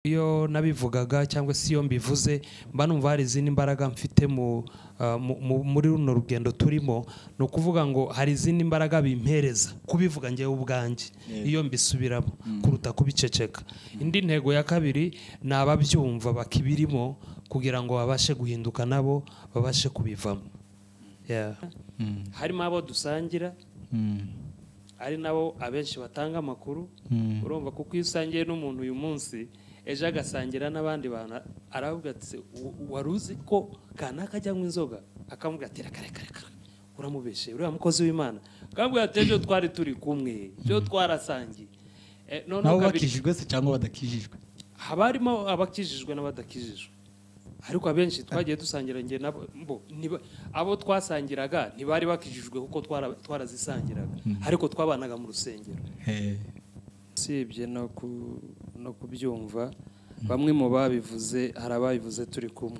Iyo nabivugaga cyangwa se iyo mbivuze, mba numva hari izindi mbaraga mfite muri runo rugendo turimo. Ni ukuvuga ngo hari izindi mbaraga bimpereza kubivuga ngewe ubwanjye iyo mbisubiramo kuruta kubiceceka. Indi ntego ya kabiri ni ababyumva bakibirimo kugira ngo babashe guhinduka, nabo babashe kubivamo. Yeah. Harimo abo dusangira, ari nabo abenshi batanga amakuru. Urumva, kuko iyo usangiye n'umuntu uyu munsi, ejo agasangira n'abandi bantu, aravuga ati: "Wari uzi ko kanaka ajyanywa inzoga?" Akamubwira ati: "Reka, reka, reka, uramubeshe uriya mukozi w'Imana." Akamubwira ati: "Ejo twari turi kumwe, ejo twarasangiye." Noneho nabo kabiri bakijijwe se cyangwa badakijijwe? Haba harimo abakijijwe n'abadakijijwe, ariko abenshi twagiye dusangira njye nabo abo twasangiraga ntibari bakijijwe, kuko twarazisangiraga, ariko twabanaga mu rusengero. Usibye no kubyumva, bamwe mu babivuze, hari ababivuze turi kumwe.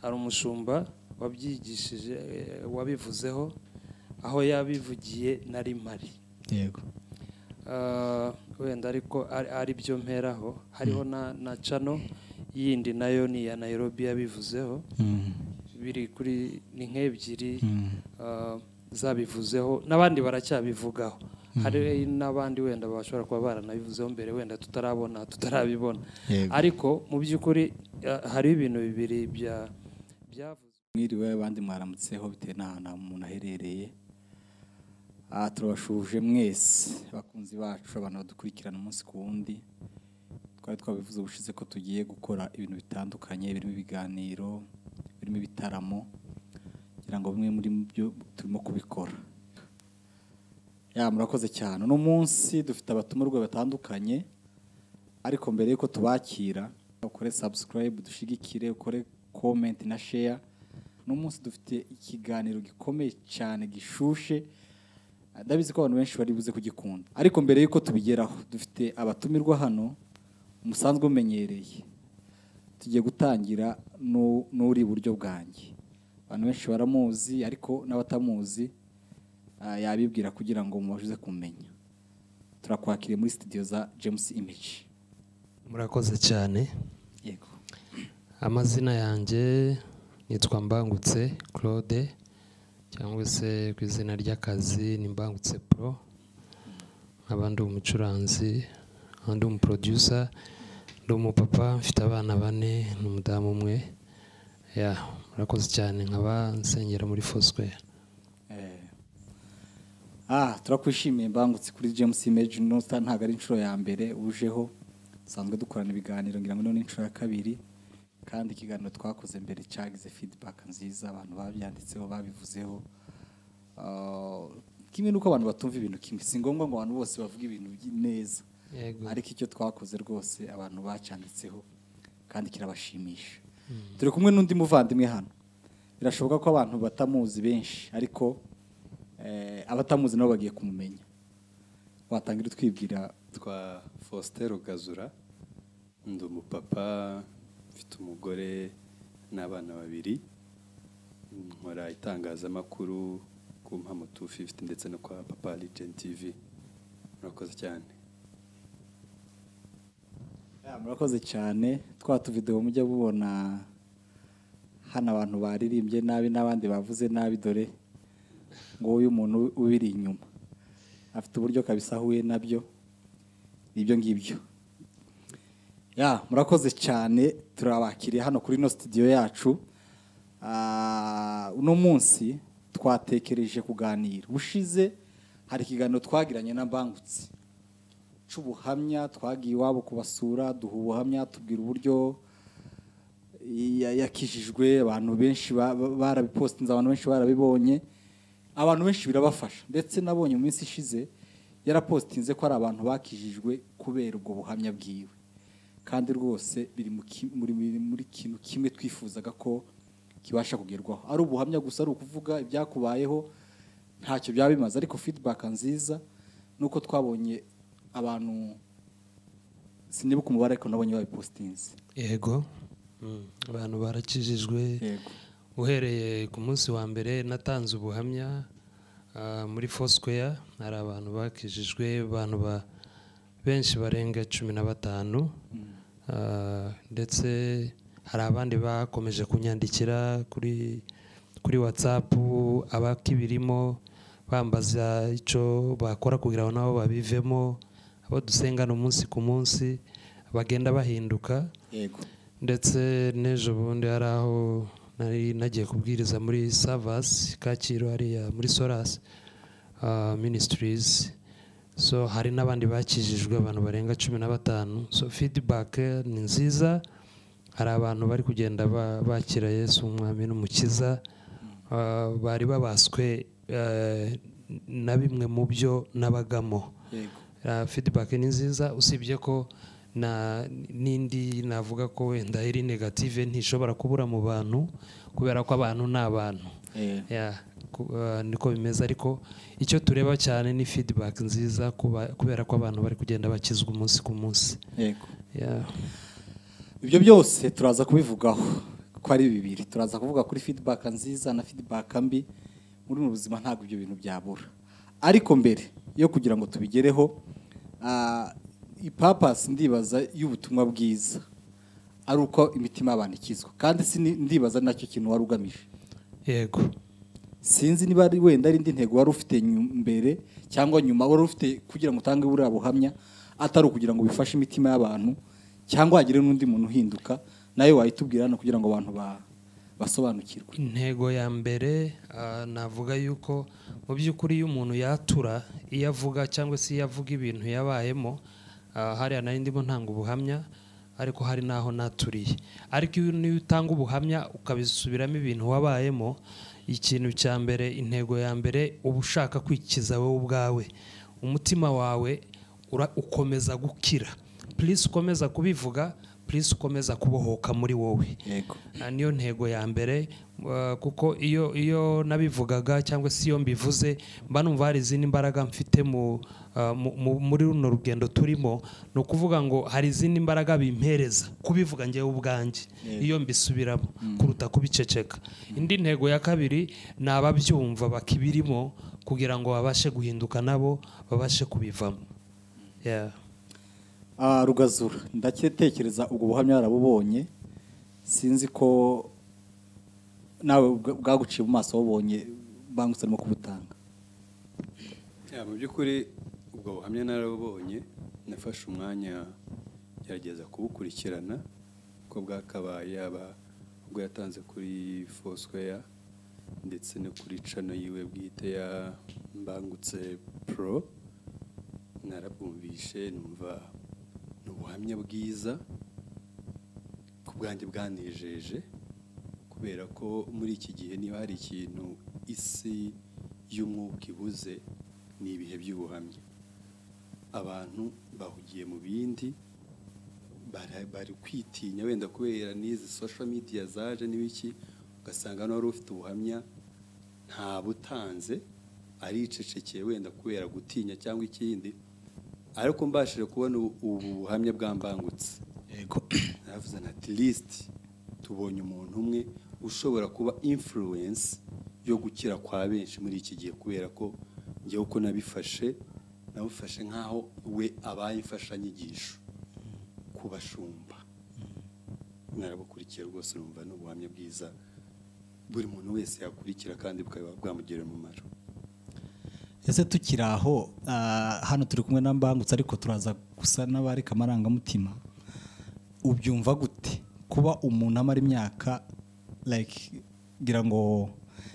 Hari umushumba wabyigishije, wabivuzeho, aho yabivugiye nari mpari. Wenda ariko ari byo mperaho, hariho na channel yindi nayo ni iya Nairobi yabivuzeho. Biri kuri ni nk'ebyiri zabivuzeho, n'abandi baracyabivugaho. Hari n'abandi wenda bashobora kuba baranabivuzeho mbere, wenda tutarabona, tutarabibona. Ariko mu by'ukuri hariho ibintu bibiri byavuzwe. Mwiriwe, abandi mwaramutseho, bitewe n'ahantu umuntu aherereye. Aha turabashuhuje mwese abakunzi bacu, abantu badukurikirana umunsi ku wundi. Twari twabivuze ubushize ko tugiye gukora ibintu bitandukanye, birimo ibiganiro, birimo ibitaramo, kugira ngo bimwe muri byo turimo kubikora. Ya, murakoze cyane. Uno munsi dufite abatumirwa batandukanye, ariko mbere yuko tubakira, ukore subscribe, dushigikire, ukore comment na share. Uno munsi dufite ikiganiro gikomeye cyane gishushe, ndabizi ko abantu benshi bari buze kugikunda. Ariko mbere yuko tubigeraho, dufite abatumirwa hano musanzwe mumenyereye. Tugiye gutangira n'uri iburyo bwanjye. Abantu benshi baramuzi, ariko n'abatamuzi yabibwira kugira ngo mubashe kumenya. Turakwakiriye muri studio za James Image. Murakoze cyane. Yego. Amazina yanjye nitwa Mbangutse Claude, cyangwa se ku izina ry'akazi ni Mbangutse Pro. Nkaba ndi umucuranzi, nkaba ndi umuproducer, ndi umupapa, mfite abana bane n'umudamu umwe. Ya, murakoze cyane. Nkaba nsengera muri Foursquare. Turakwishimiye Mbangutse kuri James Image. No ntabwo ari inshuro ya mbere ujeho, dusanzwe dukorana ibiganiro, ngira ngo none inshuro ya kabiri, kandi ikiganiro twakoze mbere cyagize feedback nziza, abantu babyanditseho, babivuzeho. Kimwe nuko abantu batumva ibintu kimwe, si ngombwa ngo abantu bose bavuge ibintu neza. Ariko icyo twakoze rwose abantu bacyanditseho kandi kirabashimisha. Turi kumwe n'undi muvandimwe hano, birashoboka ko abantu batamuzi benshi, ariko abatamuzi nabo bagiye kumumenya. Watangira utwibwira? Twa Faustin Rugazura, ndi umupapa, mfite umugore n'abana babiri, nkora itangazamakuru ku Mpamo 250 ndetse no kwa Papa Legend TV. Murakoze cyane. Ya, murakoze cyane. Twa tuvideo mujya mubona hano, abantu baririmbye nabi n'abandi bavuze nabi, dore ngo uyu muntu ubiri inyuma afite uburyo kabisa ahuye nabyo, nibyo ngibyo. Ya, murakoze cyane, turabakiriye hano kuri ino studio yacu. Uno munsi twatekereje kuganira. Ubushize hari ikiganiro twagiranye na Mbangutse c'ubuhamya, twagiye iwabo kubasura, duha ubuhamya, tubwira uburyo yakijijwe. Abantu benshi barabipostinze, abantu benshi barabibonye, abantu benshi birabafasha. Ndetse nabonye mu minsi ishize yarapostinze ko ari abantu bakijijwe kubera ubwo buhamya bwiwe, kandi rwose biri muri kintu kimwe twifuzaga ko kibasha kugerwaho. Ari ubuhamya gusa, ari ukuvuga ibyakubayeho, ntacyo byaba bimaze. Ariko feedback nziza nuko twabonye abantu, sinibuka umubare, ariko nabonye babipostinze. Yego. Abantu barakijijwe. Uhereye ku munsi wa mbere natanze ubuhamya muri Foursquare, hari abantu bakijijwe, abantu benshi barenga 15. Ndetse hari abandi bakomeje kunyandikira kuri WhatsApp, abakibirimo bambaza icyo bakora kugira ngo nabo babivemo, abo dusengana umunsi ku munsi bagenda bahinduka. Yego. Ndetse n'ejo bundi hari aho nari nagiye kubwiriza muri Savas Kacyiru, hariya muri Soras Ministries. So hari n'abandi bakijijwe, abantu barenga 15. So feedback ni nziza, hari abantu bari kugenda bakira Yesu umwami n'umukiza, bari babaswe na bimwe mu byo nabagamo. Yego. Feedback ni nziza, usibye ko na n'indi navuga ko wenda iri negative ntishobora kubura mu bantu, kubera ko abantu ni abantu. Yeah, niko bimeze, ariko icyo tureba cyane ni feedback nziza, kubera ko abantu bari kugenda bakizwa umunsi ku munsi. Yego. Yeah. Ibyo byose turaza kubivugaho ko ari bibiri, turaza kuvuga kuri feedback nziza na feedback mbi. Muri mu buzima ntabwo ibyo bintu byabura, ariko mbere yo kugira ngo tubigereho, ipurpose ndibaza y'ubutumwa bwiza ari uko imitima y'abantu ikizwa, kandi ndibaza nacyo kintu wari ugamije. Yego. Sinzi niba ari wenda ari indi ntego wari ufite mbere cyangwa nyuma wari ufite kugira ngo utange buriya buhamya, atari ukugira ngo bifashe imitima y'abantu cyangwa hagire n'undi muntu uhinduka, nawe wayitubwira hano kugira ngo abantu basobanukirwe. Intego ya mbere, navuga yuko mu by'ukuri iyo umuntu yatura, iyo avuga cyangwa se iyo avuga ibintu yabayemo, hariya nari ndimo ntanga ubuhamya, ariko hari n'aho naturiye. Ariko iyo niyo utanga ubuhamya ukabisubiramo ibintu wabayemo, ikintu cya mbere, intego ya mbere, uba ushaka kwikiza wowe ubwawe, umutima wawe ukomeza gukira, please ukomeza kubivuga, please ukomeza kubohoka muri wowe. Yego. Niyo ntego ya mbere, kuko iyo nabivugaga cyangwa se iyo mbivuze, mba numva hari izindi mbaraga mfite muri runo rugendo turimo. Ni ukuvuga ngo hari izindi mbaraga bimpereza kubivuga njyewe ubwanjye iyo mbisubiramo kuruta kubiceceka. Indi ntego ya kabiri ni ababyumva bakibirimo, kugira ngo babashe guhinduka nabo babashe kubivamo. Yeah. Rugazura, ndacyetekereza ubwo buhamya warabubonye, sinzi ko nawe bwaguciye mu maso wabonye Bangutse arimo kubutanga. Yeah, mu by'ukuri ubwo buhamya narabubonye, nafashe umwanya ngerageza kubukurikirana uko bwakabaye, yaba ubwo yatanze kuri Foursquare ndetse no kuri channel yiwe bwite ya Mbangutse Pro. Narabwumvishe numva ni ubuhamya bwiza, ku bwanjye bwanejeje, kubera ko muri iki gihe niba hari ikintu isi y'umwuka ibuze ni ibihe by'ubuhamya. Abantu bahugiye mu bindi, bari kwitinya wenda kubera n'izi social media zaje n'ibiki, ugasanga n'uwari ufite ubuhamya ntabutanze, aricecekeye wenda kubera gutinya cyangwa ikindi. Ariko mbashije kubona ubu buhamya bwa Mbangutse, Yego. naravuze nti at least tubonye umuntu umwe ushobora kuba influence yo gukira kwa benshi muri iki gihe, kubera ko njyewe uko nabifashe, nabufashe nk'aho we abaye imfashanyigisho ku bashumba. Narabukurikiye rwose, numva ni ubuhamya bwiza buri muntu wese yakurikira kandi bukaba bwamugirira umumaro. Ese tukiri aho, hano turi kumwe na Mbangutse, ariko turaza gusa n'abarika amarangamutima, ubyumva gute kuba umuntu amara imyaka, like ngira ngo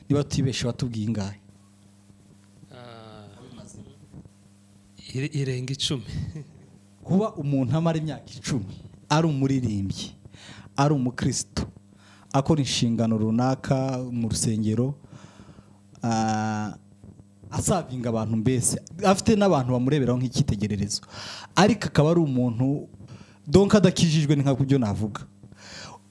niba tutibeshe watubwiye ingahe? Irenga 10. Kuba umuntu amara imyaka 10 ari umuririmbyi, ari umukristo, akora inshingano runaka mu rusengero, aservinga abantu, mbese afite n'abantu bamureberaho nk'icyitegererezo, ariko akaba ari umuntu donc adakijijwe, ni nka kubyo navuga.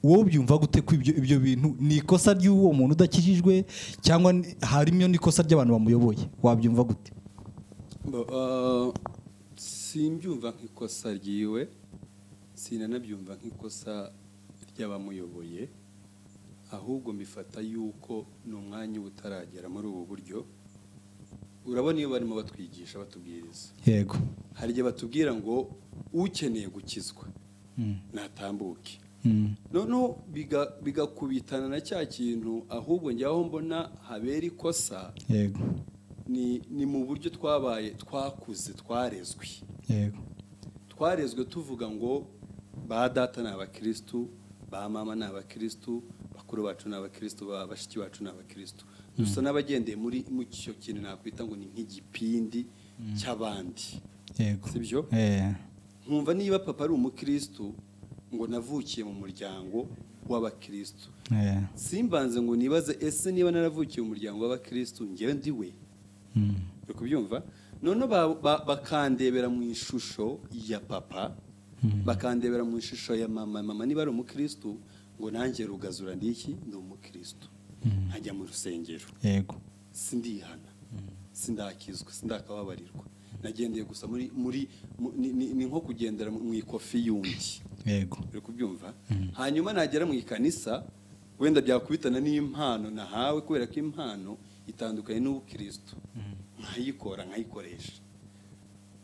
Wowe ubyumva gute ko ibyo bintu ni ikosa ry'uwo muntu udakijijwe, cyangwa harimo n'ikosa ry'abantu bamuyoboye? Wabyumva gute? Simbyumva nk'ikosa ryiwe, sinanabyumva nk'ikosa ry'abamuyoboye, ahubwo mbifata yuko ni umwanya uba utaragera muri ubu buryo. Urabona iyo barimo batwigisha, batubwiriza, Yego. hari igihe batubwira ngo ukeneye gukizwa Natambuke. Noneho bigakubitana na cya kintu, ahubwo njyaho mbona habera ikosa. Yego. Ni mu buryo twabaye, twakuze, twarezwe. Yego. Twarezwe tuvuga ngo ba data ni abakirisitu, ba mama ni abakirisitu, bakuru bacu ni abakirisitu, ba bashiki bacu ni abakirisitu. Dusa n'abagendeye muri mu cyo kintu nakwita ngo ni nk'igipindi cy'abandi. Yego. Sibyo? Nkumva niba papa ari umukirisitu, ngo navukiye mu muryango w'abakirisitu, simbanze ngo nibaze ese niba naravukiye mu muryango w'abakirisitu, njyewe ndi we? Uri kubyumva? Noneho bakandebera mu ishusho ya papa, bakandebera mu ishusho ya mama. Mama niba ari umukirisitu, ngo nanjye Rugazura ndi iki? Ndi umukirisitu, nkajya mu rusengero. Yego. Sindihana, sindakizwa, sindakababarirwa, nagendeye gusa muri ni nko kugendera mu ikofi y'undi. Yego. Uri kubyumva? Hanyuma nagera mu ikanisa, wenda byakubitana n'impano nahawe, kubera ko impano itandukanye n'ubukristo, nkayikora, nkayikoresha.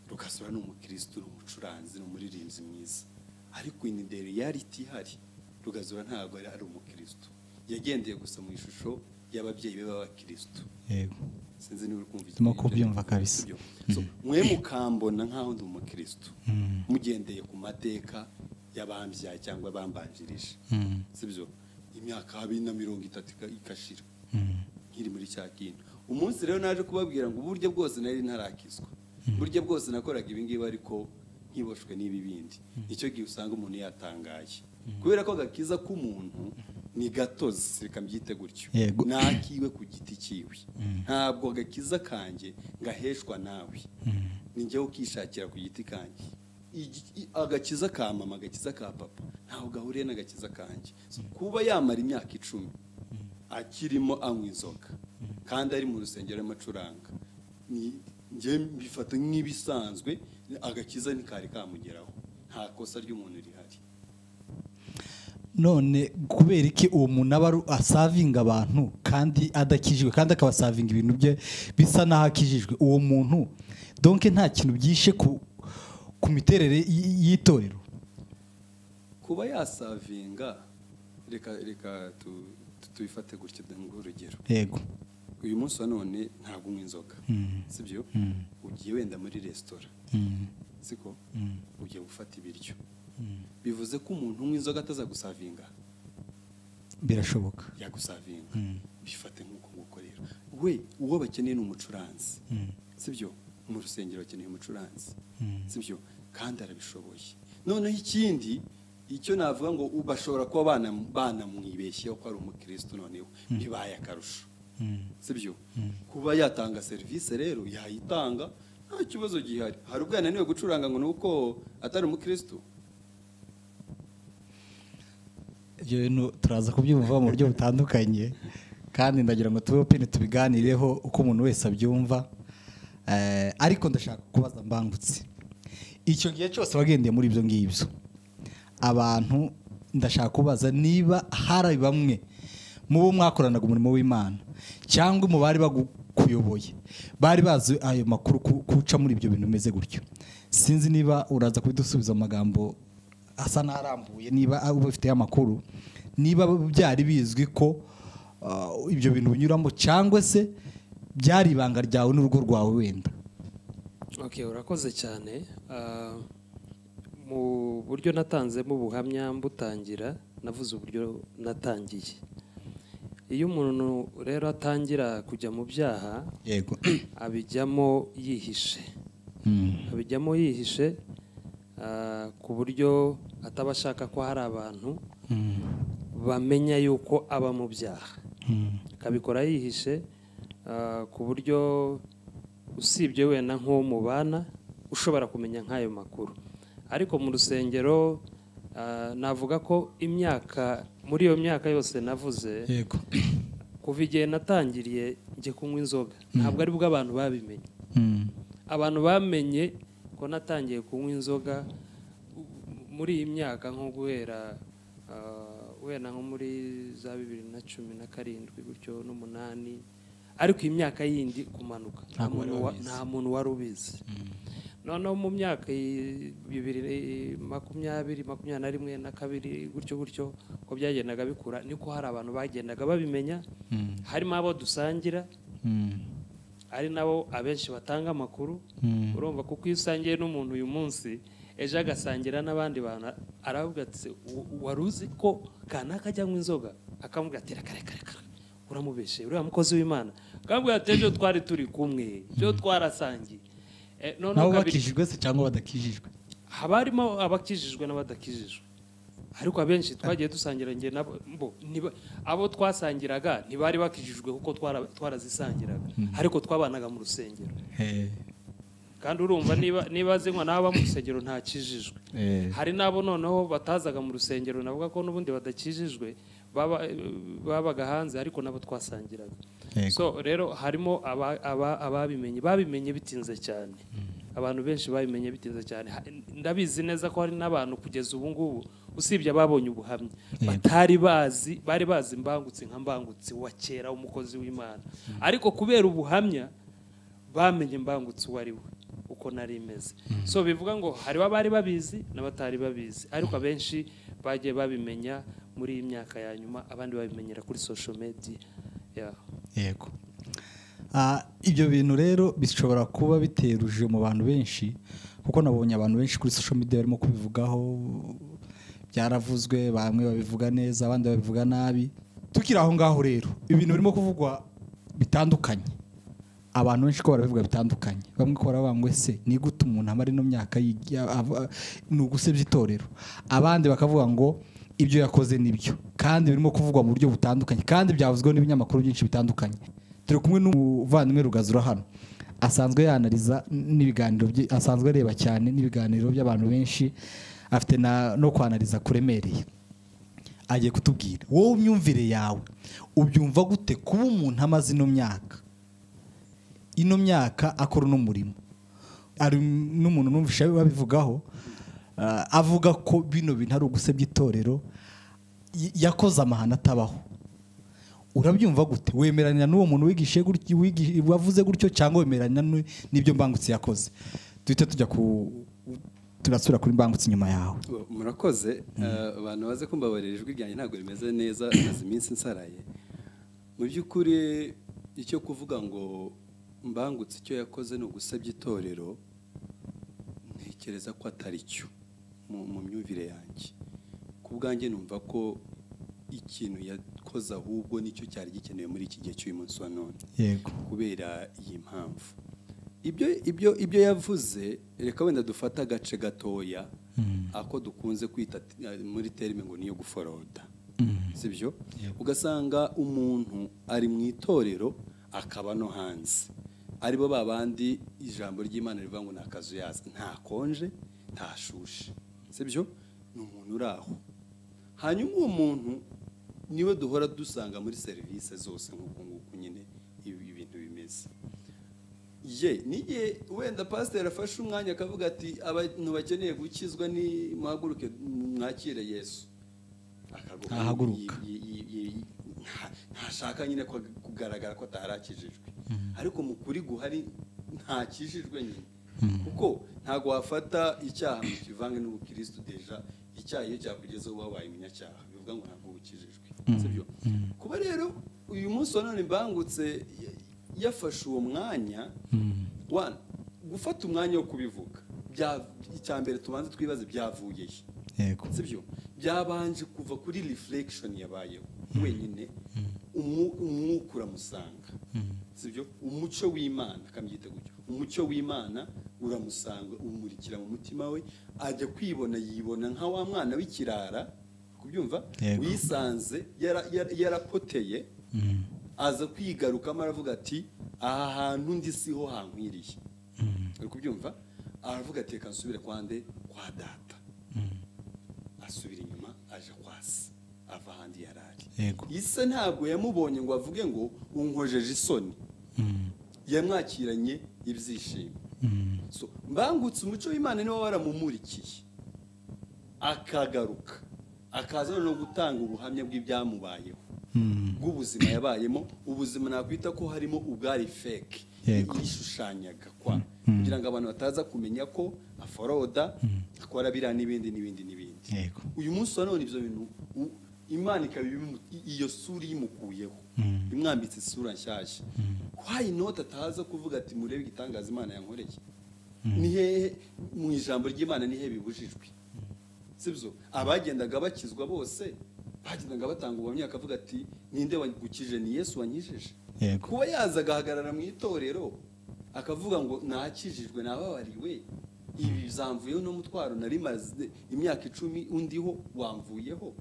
Rugazura ni umukristo, ni umucuranzi, ni umuririmbyi mwiza, ariko in the reality ihari, Rugazura ntabwo ari umukristo, yagendeye gusa mu ishusho y'ababyeyi be b'abakristo. Yego. Sinzi niba uri kumva. Ndimo kubyumva kabisa. Sibyo? So, mwe mukambona nk'aho ndi umukristo mugendeye ku mateka y'abambyaye cyangwa abambanjirije, sibyo? Imyaka 2030 igashira nkiri muri cya kintu. Umunsi rero naje kubabwira ngo uburyo bwose nari ntarakizwa, buryo bwose nakoraga ibi ngibi ariko nkiboshwe n'ibi bindi, icyo gihe usanga umuntu yatangaye, kubera ko agakiza k'umuntu ni gatozi, reka mbyite gutyo. Yego. Nakiwe ku giti cyiwe, ntabwo agakiza kanjye ngaheshwa nawe, ni njyewe ukishakira ku giti kanjye. Agakiza ka mama, agakiza ka papa ntabwo gahuriye n'agakiza kanjye. So, kuba yamara imyaka 10 akirimo anywa inzoga kandi ari mu rusengero arimo acuranga, ni njye mbifata nk'ibisanzwe, agakiza ntikari kamugeraho, nta kosa ry'umuntu rihari. None kubera iki uwo muntu aba asavinga abantu kandi adakijijwe, kandi akabasavinga ibintu bye bisa n'aho akijijwe? Uwo muntu donc nta kintu byishe ku miterere y'itorero? Kuba yasavinga, reka tubifate gutya, nguhe urugero. Yego. Uyu munsi wa none ntabwo unywa inzoga, sibyo? Ugiye wenda muri resitora, siko? Ugiye gufata ibiryo, bivuze ko umuntu unywa inzoga atazagusavinga? Birashoboka. Yagusavinga. Bifate nk'uko nguko rero, we uwo bakeneye ni umucuranzi, sibyo? Mu rusengero bakeneye umucuranzi, sibyo? Kandi arabishoboye. Noneho ikindi icyo navuga ngo bashobora kuba banamwibeshyeho ko ari umukristo, noneho bibaye akarusho, sibyo? Kuba yatanga serivisi rero yayitanga, nta kibazo gihari. Hari ubwo yananiwe gucuranga ngo ni uko atari umukristo? Ibyo bintu turaza kubyumva mu buryo butandukanye, kandi ndagira ngo tube open, tubiganireho uko umuntu wese abyumva. Ariko ndashaka kubaza Mbangutse, icyo gihe cyose wagendeye muri ibyo ngibyo, abantu ndashaka kubaza niba hari bamwe mu bo mwakoranaga umurimo w'Imana cyangwa mu bari bagukuyoboye bari bazi ayo makuru kuca muri ibyo bintu bimeze gutyo. Sinzi niba uraza kubidusubiza mu magambo asa n'arambuye, niba ubifiteho amakuru, niba byari bizwi ko ibyo bintu binyuramo, cyangwa se byari ibanga ryawe n'urugo rwawe wenda. Okay, urakoze cyane. Mu buryo natanzemo ubuhamya mbutangira, navuze uburyo natangiye. Iyo umuntu rero atangira kujya mu byaha, Yego. abijyamo yihishe. Abijyamo yihishe, ku buryo ataba ashaka ko hari abantu bamenya yuko aba mu byaha. Akabikora yihishe, ku buryo usibye wenda nk'uwo mubana ushobora kumenya nk'ayo makuru. Ariko mu rusengero, navuga ko muri iyo myaka yose navuze, Yego. kuva igihe natangiriye njye kunywa inzoga, ntabwo ari bwo abantu babimenye. Abantu bamenye ko natangiye kunywa inzoga muri iyi myaka nko guhera, wenda nko muri za 2017 gutyo n'umunani, ariko iyi myaka yindi kumanuka Ntabwo bari babizi. nta muntu wari ubizi. Noneho mu myaka 2020, 21 na 2 gutyo gutyo ko byagendaga bikura, niko hari abantu bagendaga babimenya, harimo abo dusangira, ari nabo abenshi batanga amakuru. Urumva, kuko iyo usangiye n'umuntu uyu munsi, ejo agasangira n'abandi bantu, aravuga ati wari uzi ko kanaka ajyanywa inzoga? Akamubwira ati reka reka reka, uramubeshe uriya mukozi w'Imana. Akamubwira ati ejo twari turi kumwe, ejo twarasangiye. Nabo bakijijwe se cyangwa badakijijwe? Haba harimo abakijijwe n'abadakijijwe, ariko abenshi twagiye dusangira nge nabo, abo twasangiraga ntibari bakijijwe kuko twarazisangiraga, ariko twabanaga mu rusengero. Kandi urumva niba zinywa n'aba mu rusengero ntakijijwe. Hari n'abo noneho batazaga mu rusengero, navuga ko n'ubundi badakijijwe, babaga hanze, ariko nabo twasangiraga. So rero harimo ababimenye, babimenye bitinze cyane. Abantu benshi babimenye bitinze cyane. Ndabizi neza ko hari n'abantu kugeza ubu ngubu usibye ababonye ubuhamya batari bazi, bari bazi Mbangutse nka Mbangutse wa kera umukozi w'Imana, ariko kubera ubuhamya bamenye Mbangutse uwo ari we, uko nari imeze. So bivuga ngo hari abari babizi n'abatari babizi, ariko abenshi bagiye babimenya muri iyi myaka ya nyuma, abandi babimenyera kuri social media. Yego. Ibyo bintu rero bishobora kuba biteruje mu bantu benshi, kuko nabonye abantu benshi kuri social media barimo kubivugaho, byaravuzwe, bamwe babivuga neza abandi babivuga nabi. Tukiri aho ngaho rero, ibintu birimo kuvugwa bitandukanye, abantu benshi ko barabivuga bitandukanye. Bamwe ko baravuga ngo ese ni gute umuntu amara ino myaka ni ugusebya itorero, abandi bakavuga ngo ibyo yakoze nibyo, kandi birimo kuvugwa mu buryo butandukanye, kandi byavuzwe n'ibinyamakuru byinshi bitandukanye. Turi kumwe n'umuvandimwe Rugazura hano, asanzwe yanaliza n'ibiganiro bye, asanzwe areba cyane n'ibiganiro by'abantu benshi, afite no kwanaliza kuremereye. Agiye kutubwira wowe imyumvire yawe ubyumva gute kuba umuntu amaze ino myaka akora uno murimo. Ari n'umuntu numvisha babivugaho, avuga ko bino bintu ari ugusebya itorero, yakoze amahano atabaho. Urabyumva gute? Wemeranya n'uwo muntu wigishe gutyo, wavuze gutyo, cyangwa wemeranya n'ibyo Mbangutse yakoze? Duhite tujya ku turasura kuri Mbangutse inyuma yawe. Murakoze. Abantu baze kumbabarira ijwi ryanjye ntabwo rimeze neza, maze iminsi nsaraye. Mu by'ukuri icyo kuvuga ngo Mbangutse icyo yakoze ni ugusebya itorero, ntekereza ko atari cyo mu myumvire yanjye. Ku bwanjye numva ko ikintu yakoze ahubwo nicyo cyari gikenewe muri iki gihe cy'uyu munsi wa none. Yego. Kubera iyi mpamvu ibyo yavuze, reka wenda dufata agace gatoya ako dukunze kwita muri terme ngo niyo guforoda, sibyo? Ugasanga umuntu ari mu itorero akaba no hanze, aribo babandi ijambo ry'Imana rivuga ngo nakazu yaza, nta konje ntashushe, sibyo? Ni umuntu uraho. Hanyuma uwo muntu niwe duhora dusanga muri service zose nk'uko nguko nyine ibintu bimeze. Ye niye wenda pastor afashe umwanya akavuga ati abantu bakeneye gukizwa ni muhaguruke mwakire Yesu, akahaguruka, ntashaka nyine kugaragara ko atarakijijwe, ariko mu kuri guhari ntakijijwe nyine, kuko ntago wafata icyaha mu kivange n'ubukristo. Deja icyaha iyo cyakugezeho wabaye umunyacyaha, bivuga ngo ntabwo ukijijwe, sibyo? Kuba rero uyu munsi wa none Mbangutse yafashe uwo mwanya gufata umwanya wo kubivuga, icya mbere tubanze twibaze byavuye he. Yego. Sibyo? Byabanje kuva kuri reflection yabayeho wenyine, umwuka uramusanga, sibyo? Umucyo w'Imana, akamyita gutyo, umucyo w'Imana uramusanga, umurikira mu mutima we, ajya kwibona, yibona nka wa mwana w'ikirara, kubyumva, wisanze yarakoteye, aza kwigarukamo aravuga ati aha hantu ndi siho hankwiriye. Uri kubyumva? Aravuga ati reka nsubire kwande kwa data. Asubira inyuma aje kwa se, ava ahandi yarari. Ise ntabwo yamubonye ngo avuge ngo unkojeje isoni, yamwakiranye ibyishimo. So Mbangutse umucyo w'Imana niwe waramumurikiye, akagaruka akaza no gutanga ubuhamya bw'ibyamubayeho, bw'ubuzima yabayemo, ubuzima nakwita ko harimo ubwari fake, yishushanyaga kwa Kugira ngo abantu bataza kumenya ko aforoda, akora biriya n'ibindi n'ibindi n'ibindi. Uyu munsi wa none ibyo bintu Imana ikaba iyo sura imukuyeho, imwambitse isura nshyashya. Why not ataza kuvuga ati murebe igitangaza Imana yankoreye? Ni hehe mu ijambo ry'Imana ni hehe bibujijwe? Sibyo? Abagendaga bakizwa bose bagendaga batanga ubuhamya, akavuga ati ninde wagukije? Ni Yesu wankijije. Kuba yaza agahagarara mu itorero akavuga ngo nakijijwe, nababariwe, ibi bizamvuyeho n'umutwaro nari maze imyaka 10 undiho wamvuyeho,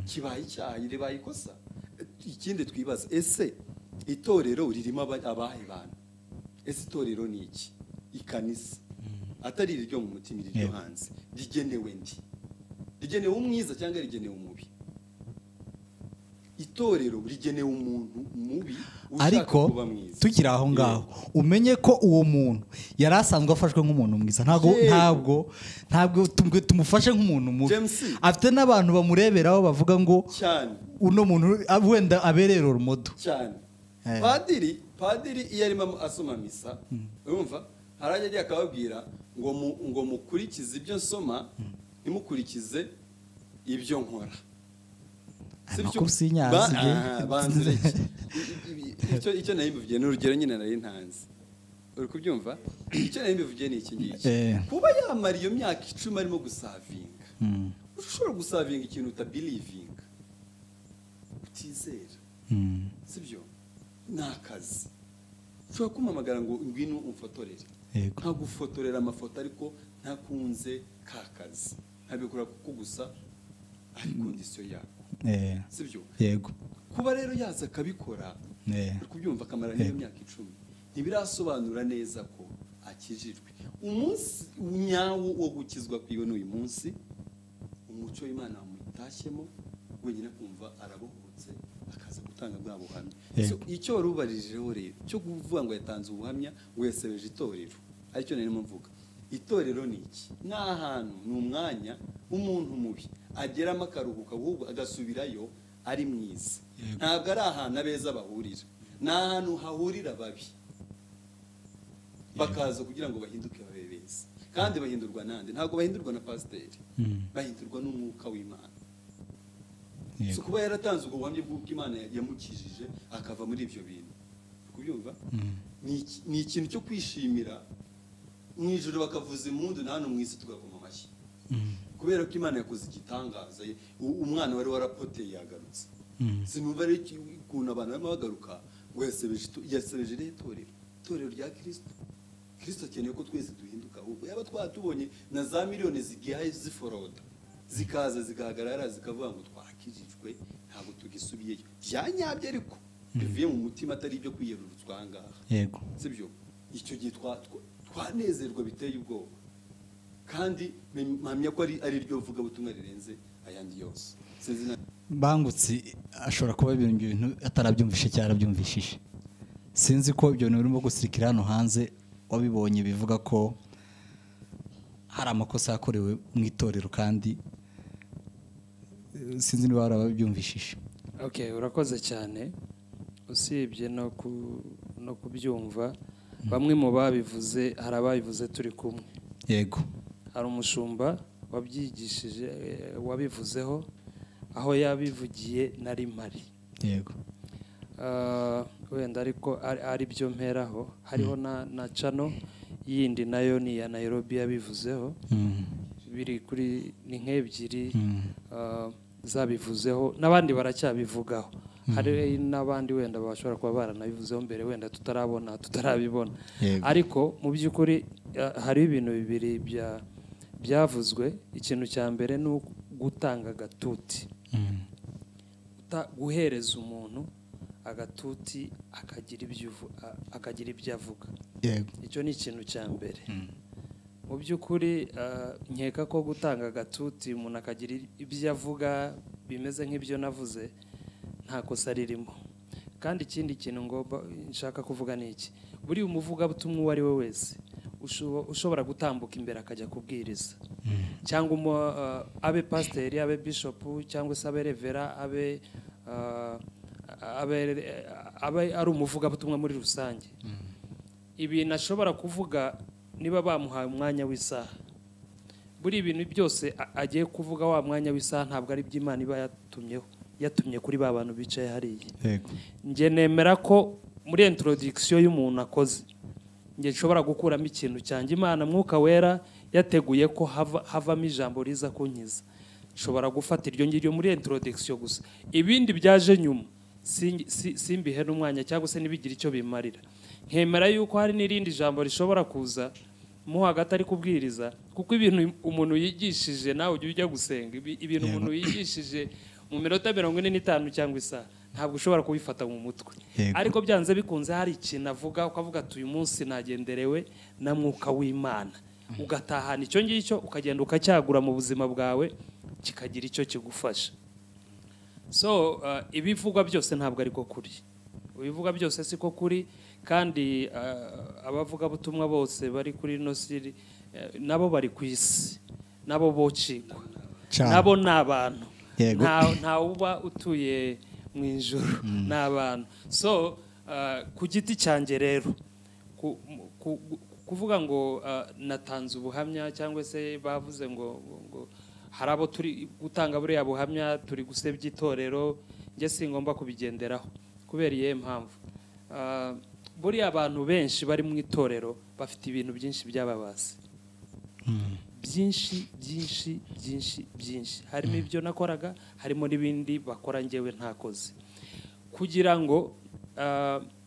kibaye icyaha, ribaye ikosa. Ikindi twibaza, ese itorero ririmo abahe bantu? Ese itorero ni iki? Ikanisa atari iryo mu mutima, iryo hanze, rigenewe ndi? Rigenewe umwiza cyangwa rigenewe umubi? Itorero rigenewe umuntu mubi ushaka kuba mwiza. Tukiri aho ngaho, umenye ko uwo muntu yari asanzwe afashwe nk'umuntu mwiza. Ntabwo tumufashe nk'umuntu mubi. Afite n'abantu bamureberaho bavuga ngo uno muntu wenda aberera urumodo cyane. Padiri iyo arimo asoma misa, urumva harajya agiye akababwira ngo mukurikize ibyo nsoma, ntimukurikize ibyo nkora. Icyo nari mbivugiye ni urugero nyine nari ntanze, uri kubyumva? Icyo nari mbivugiye ni iki ngiki: kuba yamara iyo myaka 10 arimo gusavinga, ushobora gusavinga ikintu utabelivinga, utizera, sibyo? Ni akazi. Ushobora kumpamagara ngo ngwino umfotorere, nkagufotorera amafoto, ariko ntakunze ka kazi, ntabikora kuko gusa ari kondisiyo yako. Sibyo? Yego. Kuba rero yaza akabikora, kubyumva akamara n'iyo myaka 10, ntibirasobanura neza ko akijijwe. Umunsi nyawo wo gukizwa kwiwe n'uyu munsi, umucyo w'Imana wamutashyemo wenyine, kumva arabohotse, akaza gutanga bwa buhamya. Icyo warubarijeho rero cyo kuvuga ngo yatanze ubuhamya ngo yasebeje itorero, aricyo narimo mvuga. Itorero ni iki? Ni ahantu, ni umwanya umuntu mubi ageramo akaruhuka, ahubwo agasubirayo ari mwiza. Ntabwo ari ahantu abeza bahurira, ni ahantu hahurira ababi bakaza kugira ngo bahinduke babe beza. Kandi bahindurwa nande? Ntabwo bahindurwa na pasiteri, bahindurwa n'umwuka w'Imana. So kuba yaratanze ubwo buhamya bw'uko Imana yamukijije akava muri ibyo bintu, kubyumva ni ikintu cyo kwishimira. Mu ijoro bakavuza impundu, na hano mu isi tugakoma amashyi, kubera ko Imana yakoze igitangaza. Umwana wari warapoteye yagarutse. Sinumva rero ukuntu abantu barimo bagaruka ngo yasebeje itorero, itorero rya Kristo. Kristo akeneye ko twese duhinduka. Ahubwo yaba twatubonye na za miliyoni zigiye ziforoda, zikaza zigahagarara zikavuga ngo twakijijwe, ntabwo tugisubiyeyo. Byanyabye ariko bivuye mu mutima, atari ibyo kwiyerurutswa aha ngaha. Yego, sibyo? Icyo gihe twanezerwa biteye ubwoba, kandi mpamya ko ari ryo vugabutumwa rirenze ayandi yose. Bangutse ashobora kuba ibintu atarabyumvishe cyangwa arabyumvishije. Sinzi ko ibyo bintu birimo gusirikira hano hanze wabibonye, bivuga ko hari amakosa yakorewe mu itorero, kandi sinzi niba warabyumvishije. Okay, urakoze cyane. Usibye no kubyumva, bamwe mu babivuze, hari ababivuze turi kumwe. Yego. Hari umushumba wabyigishije, wabivuzeho, aho yabivugiye nari mpari. Yego. Wenda ariko ari byo mperaho, hariho na channel yindi nayo ni ya Nairobi yabivuzeho. Biri kuri ni nk'ebyiri zabivuzeho, n'abandi baracyabivugaho. Hari n'abandi wenda bashobora kuba baranabivuzeho mbere, wenda tutarabona, tutarabibona. Ariko mu by'ukuri hari ibintu bibiri byavuzwe. Ikintu cya mbere ni gutanga agatuti, guhereza umuntu agatuti akagira ibyo avuga. Icyo ni ikintu cya mbere. Mu by'ukuri nkeka ko gutanga agatuti umuntu akagira ibyo avuga bimeze nk'ibyo navuze, nta kosa ririmo. Kandi ikindi kintu ngomba nshaka kuvuga ni iki: buri umuvugabutumwa uwo ari we wese ushobora gutambuka imbere akajya kubwiriza, cyangwa abe pasiteri, abe bishopu, cyangwa se abe revera, abe ari umuvugabutumwa muri rusange, ibintu ashobora kuvuga Niba bamuhaye umwanya w'isaha, buri ibintu byose agiye kuvuga wa mwanya w'isaha ntabwo ari iby'Imana iba yatumyeho, yatumye kuri ba bantu bicaye hariya. Yego. Njye nemera ko muri introduction y'umuntu akoze, njye nshobora gukuramo ikintu cyanjye Imana Mwuka Wera yateguye ko havamo ijambo riza kunkiza. Nshobora gufata iryo ngiryo muri introduction gusa, ibindi byaje nyuma simbihe n'umwanya cyangwa se nibigire icyo bimarira. Nkemera yuko hari n'irindi jambo rishobora kuza mo hagati ari kubwiriza, kuko ibintu umuntu yigishije nawe ujya ujya gusenga, ibintu Yego. umuntu yigishije mu minota 45 cyangwa isaha ntabwo ushobora kubifata mu mutwe. Yego. Ariko byanze bikunze hari ikintu avuga ukavuga ati uyu munsi nagenderewe na Mwuka w'Imana, ugatahana icyo ngicyo ukagenda ukacyagura mu buzima bwawe kikagira icyo kigufasha. So ibivugwa byose ntabwo ariko kuri, ibivugwa byose siko kuri, kandi abavugabutumwa bose bari kuri ino siri, nabo bari ku isi, nabo bocikwa, Cyane. nabo ni abantu. Yego. Nta uba utuye mu ijuru, ni abantu. So ku giti cyanjye rero kuvuga ngo natanze ubuhamya cyangwa se bavuze ngo hari abo turi gutanga buriya buhamya turi gusebya itorero, njye singomba kubigenderaho kubera iyihe mpamvu. Buriya abantu benshi bari mu itorero bafite ibintu byinshi byababase, byinshi byinshi byinshi byinshi, harimo ibyo nakoraga, harimo n'ibindi bakora njyewe ntakoze. Kugira ngo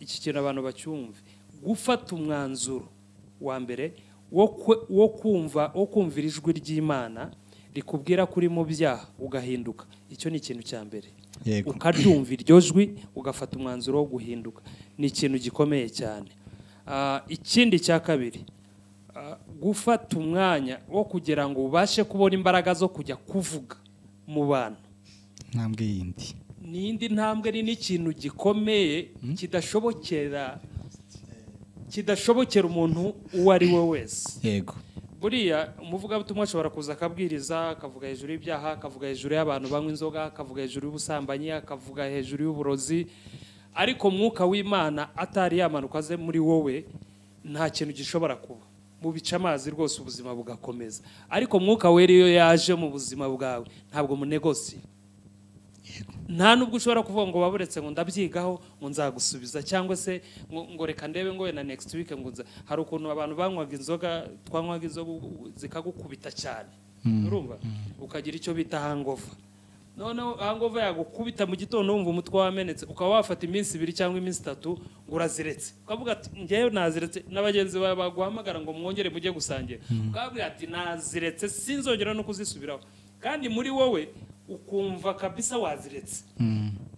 iki kintu abantu bacyumve, gufata umwanzuro wa mbere wo kumvira ijwi ry'Imana rikubwira kuri mu byaha ugahinduka, icyo ni ikintu cya mbere. Yego. Ukaryumva iryo jwi ugafata umwanzuro wo guhinduka, ni ikintu gikomeye cyane. Ikindi cya kabiri, gufata umwanya wo kugira ngo ubashe kubona imbaraga zo kujya kuvuga mu bantu. Intambwe yindi ni indi ntambwe, ni n'ikintu gikomeye kidashobokera umuntu uwo ari we wese. Yego. Buriya umuvugabutumwa ashobora kuza akabwiriza, akavuga hejuru y'ibyaha, akavuga hejuru y'abantu banywa inzoga, akavuga hejuru y'ubusambanyi, akavuga hejuru y'uburozi, ariko Mwuka w'Imana atari yamanuka aze muri wowe nta kintu gishobora kuba. Mubica amazi rwose ubuzima bugakomeza. Ariko Mwuka Wera iyo yaje mu buzima bwawe ntabwo munegosiye. Nta nubwo ushobora kuvuga ngo baburetse ngo ndabyigaho ngo nzagusubiza, cyangwa se ngo reka ndebe ngo na next week ngo nza. Hari ukuntu abantu banywaga inzoga, twanywaga inzoga zikagukubita cyane, urumva ukagira icyo bita hangover. Noneho hangover yagukubita mu gitondo wumva umutwe wamenetse, ukaba wafata iminsi 2 cyangwa iminsi 3 ngo uraziretse, ukavuga ati njyewe naziretse, n'abagenzi bawe baguhamagara ngo mwongere mujye gusangira, ukababwira ati naziretse sinzongera no kuzisubiraho, kandi muri wowe ukumva kabisa waziretse.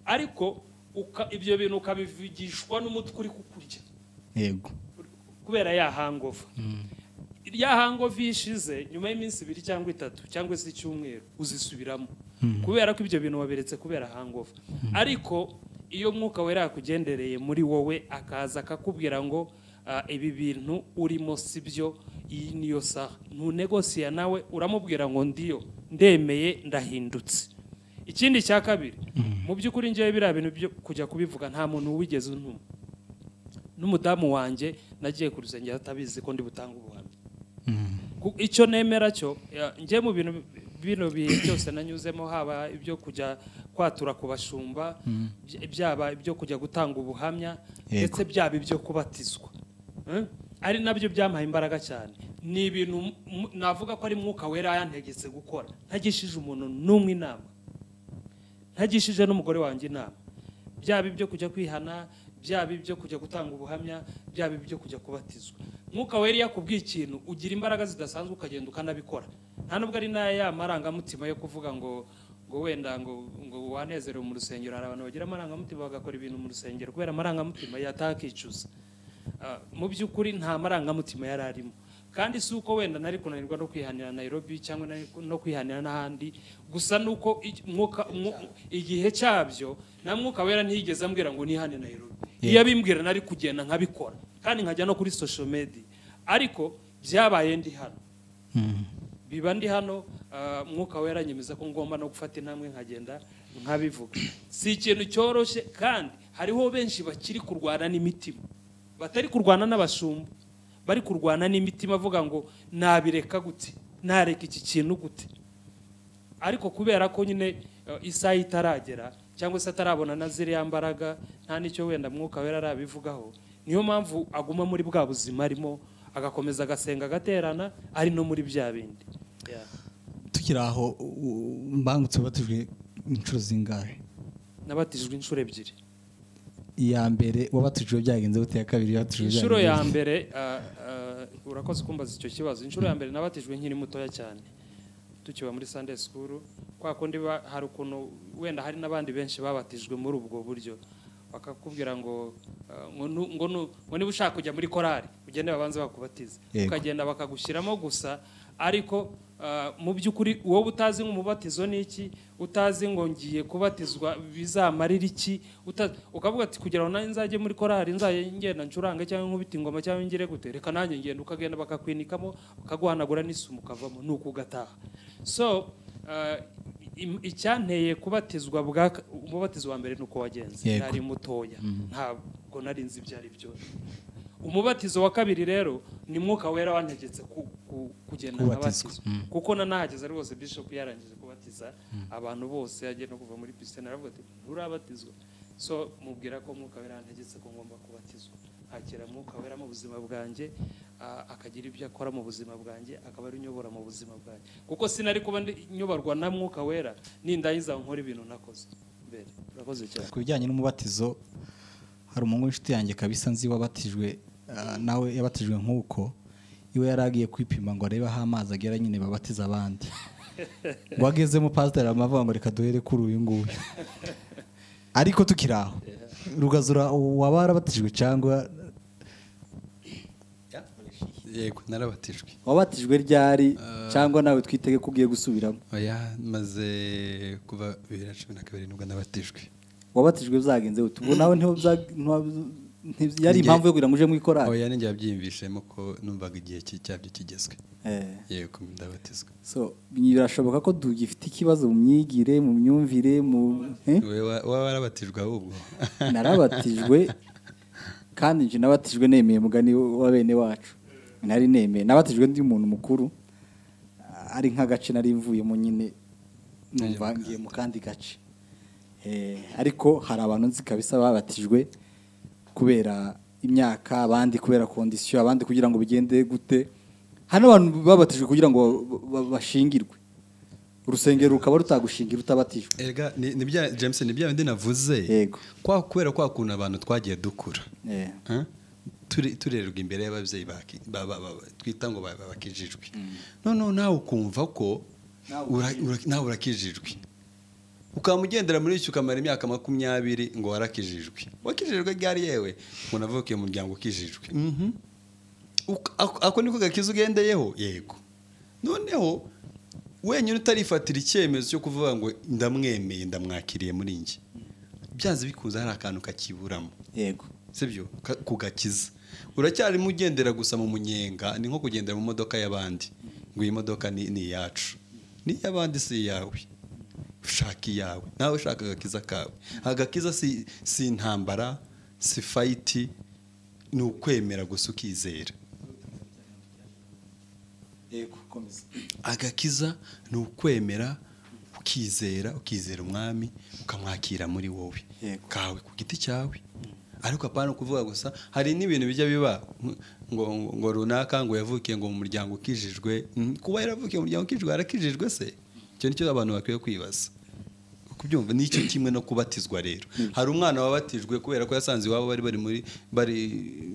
Ariko ibyo bintu ukabivugishwa n'umutwe uri kukurya. Yego. Kubera ya hangover. Ya hangover ishize nyuma y'iminsi 2 cyangwa 3 cyangwa se icyumweru uzisubiramo. Kubera ko ibyo bintu waberetse kubera hangover. Ariko iyo Mwuka Wera yakugendereye muri wowe akaza akakubwira ngo ibi bintu urimo sibyo, iyi niyo saha, ntunegosiya nawe, uramubwira ngo ndiyo ndemeye ndahindutse. Ikindi cya kabiri, mu by'ukuri njyewe biriya bintu byo kujya kubivuga nta muntu wigeze untuma. N'umudamu wanjye nagiye ku rusengero atabizi ko ndi butanga ubuhamya. Icyo nemera cyo, njye mu bintu bino bihe byose nanyuzemo, haba ibyo kujya kwatura ku bashumba, byaba ibyo kujya gutanga ubuhamya, ndetse byaba ibyo kubatizwa, ari nabyo byampaye imbaraga cyane. Ni ibintu navuga ko ari Mwuka Wera yantegetse gukora, ntagishije umuntu n'umwe inama, ntagishije n'umugore wanjye inama. Byaba ibyo kujya kwihana, byaba ibyo kujya gutanga ubuhamya, byaba ibyo kujya kubatizwa. Mwuka Wera yakubwiye ikintu ugira imbaraga zidasanzwe ukagenda ukanabikora. Nta nubwo ari n'aya marangamutima yo kuvuga ngo wenda ngo wanezerewe mu rusengero. Hari abantu bagira amarangamutima bagakora ibintu mu rusengero kubera amarangamutima yatakicuza. Mu by'ukuri nta marangamutima yari arimo. Kandi si uko wenda nari kunanirwa no kwihanira Nairobi cyangwa no kwihanira n'ahandi, gusa nuko igihe cyabyo na Mwuka Wera ntiyigeze ambwira ngo nihane Nairobi. Iyo abimbwira nari kugenda nkabikora, kandi nkajya no kuri social media. Ariko byabaye ndi hano, biba ndi hano, Mwuka Wera anyemeza ko ngomba no gufata intambwe nkagenda nkabivuga. Si ikintu cyoroshye, kandi hariho benshi bakiri kurwana n'imitima, batari kurwana n'abashumba, bari kurwana n'imitima avuga ngo nabireka gute, nareka iki kintu gute. Ariko kubera ko nyine isaha itaragera cyangwa se atarabona na ziriya mbaraga, nta n'icyo wenda Mwuka Wera arabivugaho, niyo mpamvu aguma muri bwa buzima arimo, agakomeza agasenga agaterana ari no muri bya bindi. Tukiri aho, Mbangutse wabatijwe inshuro zingahe? Nabatijwe inshuro 2. Iya mbere wabatijwe byagenze gute? Iya kabiri wabatijwe byagenze? Inshuro ya mbere, urakoze kumbaza icyo kibazo. Inshuro ya mbere nabatijwe nkiri mutoya cyane, tukiba muri Sunday school, kwa kundi hari ukuntu wenda hari n'abandi benshi babatijwe muri ubwo buryo, bakakubwira ngo ngo niba ushaka kujya muri korari ugende babanze bakubatize, ukagenda bakagushyiramo gusa. Ariko mu by'ukuri wowe utazi nk'umubatizo n'iki, utazi ngo ngiye kubatizwa bizamarira iki, ukavuga ati kugira ngo nanjye nzajye muri korari nzajye ngenda ncurange cyangwa nkubite ingoma cyangwa ngire gute, reka nanjye ngenda. Ukagenda bakakwinikamo bakaguhanagura n'isumu ukavamo, nuko ugataha. So icyanteye kubatizwa umubatizo wa mbere nuko wagenze, nari mutoya, ntabwo nari nzi ibyo ari byo. Umubatizo wa kabiri rero ni Mwuka Wera wantegetse kugenda nkabatizwa, kuko nanahageze rwose bishop yarangije kubatiza abantu bose, yagiye no kuva muri piscine aravuga ati nturabatizwa. So mubwira ko Mwuka Wera yantegetse ko ngomba kubatizwa, akira Mwuka Wera mu buzima bwanjye, akagira ibyo akora mu buzima bwanjye, akaba ari unyobora mu buzima bwanjye, kuko sinari kuba nyoborwa na Mwuka Wera nindayiza nkora ibintu nakoze mbere. Urakoze cyane. Ku bijyanye n'umubatizo, hari umuhungu w'inshuti yanjye kabisa nzi wabatijwe, nawe yabatijwe nk'uko iwe yaragiye kwipima ngo arebe aho amazi agera nyine babatiza abandi, ngo agezemo pasiteri amavuga ngo reka duhere kuri uyu nguyu. Ariko tukiri aho, Rugazura waba warabatijwe cyangwa? Yego, narabatijwe. Wabatijwe ryari cyangwa nawe twitege ko ugiye gusubiramo? Oya, maze kuva 2012 nibwo nabatijwe. Wabatijwe byagenze gute? Ubwo nawe yari impamvu yo kugira ngo uje mu ikorari? Oya, ninjye yabyiyumvishemo ko numvaga igihe cyabyo kigezwe. Yego, ndabatizwa. So birashoboka ko dugifite ikibazo mu myigire, mu myumvire, mu wewe warabatijwe ahubwo? Narabatijwe kandi nje nabatijwe nemeye mugani wa bene wacu. Nari nemeye, nabatijwe ndi umuntu mukuru, ari nk'agace nari mvuyemo nyine, numva ngiye mu kandi gace. Ariko hari abantu nzi kabisa babatijwe kubera imyaka, abandi kubera condition, abandi kugira ngo bigende gute. Hano abantu babatijwe kugira ngo bashingirwe, urusengero rukaba rutagushingira utabatijwe. Erega ni bya James, ni bya bindi navuze kwa kubera kwa kuntu abantu twagiye dukura turererwa imbere y'ababyeyi twita ngo bakijijwe, none nawe ukumva ko nawe urakijijwe, ukamugendera muri icyo ukamara imyaka 20 ngo warakijijwe. Wakijijwe ryari yewe? Ngo navukiye mu muryango ukijijwe. Ako niko gakiza ugendeyeho? Yego. Noneho wenyine utarifatira icyemezo cyo kuvuga ngo ndamwemeye, ndamwakiriye muri njye, byanze bikunze hari akantu kakiburamo. Yego, sibyo? Kugakiza uracyarimo ugendera gusa mu munyenga, ni nko kugendera mu modoka y'abandi ngo iyi modoka ni iyacu, ni iy'abandi si iyawe. Ushaka iyawe, nawe ushaka agakiza kawe. Agakiza si intambara, si fayiti, ni ukwemera gusa ukizera. Agakiza ni ukwemera ukizera, ukizera umwami ukamwakira muri wowe kawe ku giti cyawe. Ariko apana kuvuga gusa, hari n'ibintu bijya biba ngo runaka ngo yavukiye ngo mu muryango ukijijwe. Kuba yaravukiye mu muryango ukijijwe, arakijijwe se? Icyo nicyo abantu bakwiye kwibaza. Kubyumva nicyo kimwe no kubatizwa rero. Hari umwana wabatijwe kubera ko yasanze iwabo bari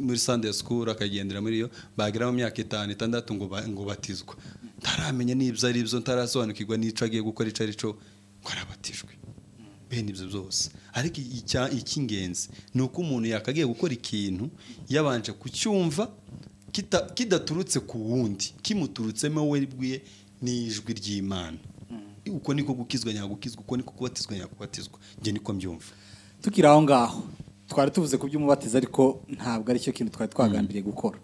muri Sunday school, akagendera muri yo, bagera mu myaka 5 6 ngo batizwa, ntaramenya n'ibyo ari byo, ntarasobanukirwa n'ico agiye gukora ico ari cyo, ngo arabatijwe. Bene ibyo byose. Ariko icy'ingenzi ni uko umuntu yakagiye gukora ikintu yabanje kucyumva kidaturutse ku wundi, kimuturutsemo we bwiye n'ijwi ry'Imana. Uko niko gukizwa nyagukizwa, uko niko kubatizwa nyakubatizwa. Nge niko mbyumva. Tukiri aho ngaho twari tuvuze ku by'umubatizo, ariko ntabwo ari cyo kintu twari twagambiriye gukora.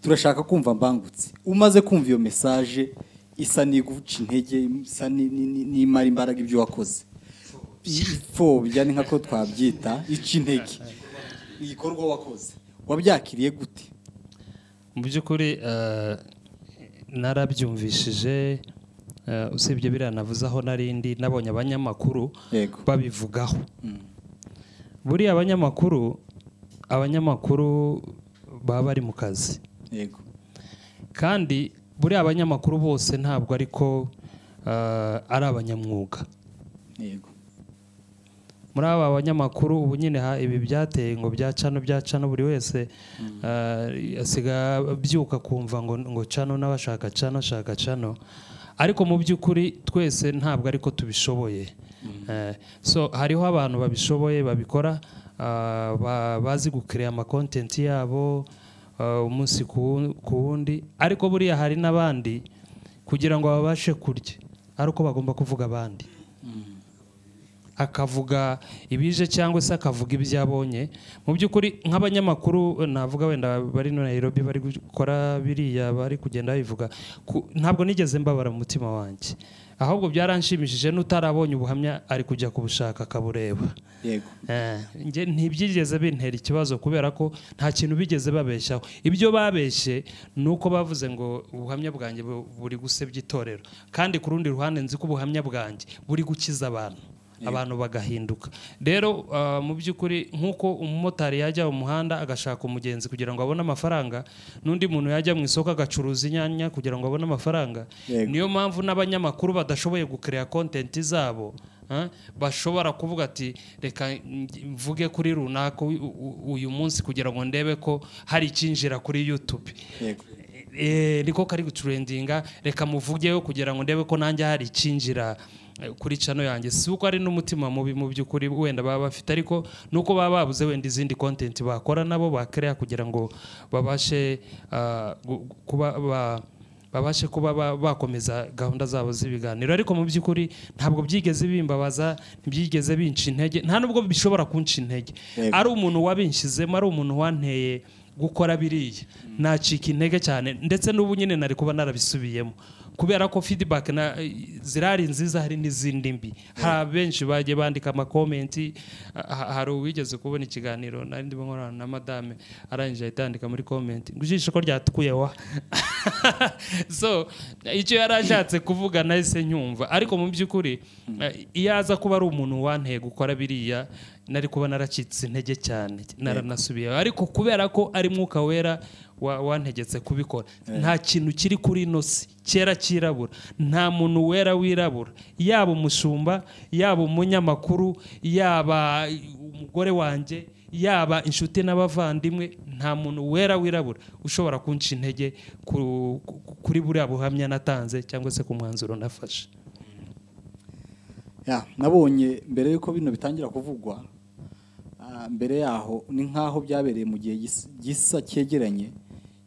Turashaka kumva Mbangutse, umaze kumva iyo message isa n'iguca intege, isa n'imara imbaraga ibyo wakoze, ipfobya ni nkako twabyita, ica intege igikorwa wakoze, wabyakiriye gute? Mu by'ukuri narabyumvishije, usibye biriya navuze aho narindi nabonye abanyamakuru babivugaho. Buriya abanyamakuru baba bari mu kazi. Yego. Kandi buriya abanyamakuru bose ntabwo ariko ari abanyamwuga. Yego. Muri aba banyamakuru ubu nyine ibi byateye ngo byacano buri wese asiga byuka kumva ngo cano n'abashaka cano shaka cano, ariko mu by'ukuri twese ntabwo ariko tubishoboye. So hariho abantu babishoboye babikora, bazi gucreate ama content yabo umunsi ku wundi, ariko buriya hari n'abandi kugira ngo babashe kurya ari uko bagomba kuvuga abandi, akavuga ibije cyangwa se akavuga ibyo abonye. Mu by'ukuri nk'abanyamakuru navuga wenda bari no Nairobi bari gukora biriya bari kugenda bivuga, ntabwo nigeze mbabara mu mutima wanjye, ahubwo byaranshimishije n'utarabonye ubuhamya ari kujya kubushaka akabureba. Yego. Nge ntibyigeze bintera ikibazo kubera ko nta kintu bigeze babeshyaho. Ibyo babeshye nuko bavuze ngo ubuhamya bwanjye buri gusebya itorero, kandi ku rundi ruhande nzi ko ubuhamya bwanjye buri gukiza abantu, abantu bagahinduka. Rero mu by'ukuri nk'uko umumotari yajya mu muhanda agashaka umugenzi kugira ngo abone amafaranga, n'undi muntu yajya mu isoko agacuruza inyanya kugira ngo abone amafaranga. Niyo mpamvu n'abanyamakuru badashoboye gucreate content zabo, bashobora kuvuga ati reka mvuge kuri runaka uyu munsi kugira ngo ndebe ko hari icyinjira kuri YouTube. Yego. Niko kari gutrendinga, reka muvugeho kugira ngo ndebe ko nanjye hari icyinjira kuri channel yanjye. Si uko ari n'umutima mubi mu by'ukuri wenda baba bafite, ariko nuko baba babuze wenda izindi content bakora nabo bakerea kugira ngo babashe kuba babashe kuba bakomeza gahunda zabo z'ibiganiro. Ariko mu by'ukuri ntabwo byigeze bimbabaza, ntibyigeze binca intege, nta nubwo bishobora kunca intege. Ari umuntu wabinshizemo, ari umuntu wanteye gukora biriya, nacika intege cyane, ndetse n'ubu nyine nari kuba narabisubiyemo kubera ko feedback na zirari nziza, hari n'izindi mbi. Hari benshi bagiye bandika ama comment, hari uwigeze kubona ikiganiro nari ndimo nkorana na madame, arangije ahita yandika muri comment ngo ijisho ko ryatukuye wa. So icyo yarashatse kuvuga nahise nyumva, ariko mu by'ukuri iyo aza kuba ari umuntu wanteye gukora biriya nari kuba naracitse intege cyane, naranasubiye. Ariko kubera ko ari Mwuka Wera wantegetse kubikora, nta kintu kiri kuri ino si cyera cyirabura, nta muntu wera wirabura, yaba umushumba, yaba umunyamakuru, yaba umugore wanjye, yaba inshuti n'abavandimwe, nta muntu wera wirabura ushobora kunca intege kuri buriya buhamya natanze cyangwa se ku mwanzuro nafashe. Nabonye mbere yuko bino bitangira kuvugwa, mbere yaho ni nkaho byabereye mu gihe gisa cyegeranye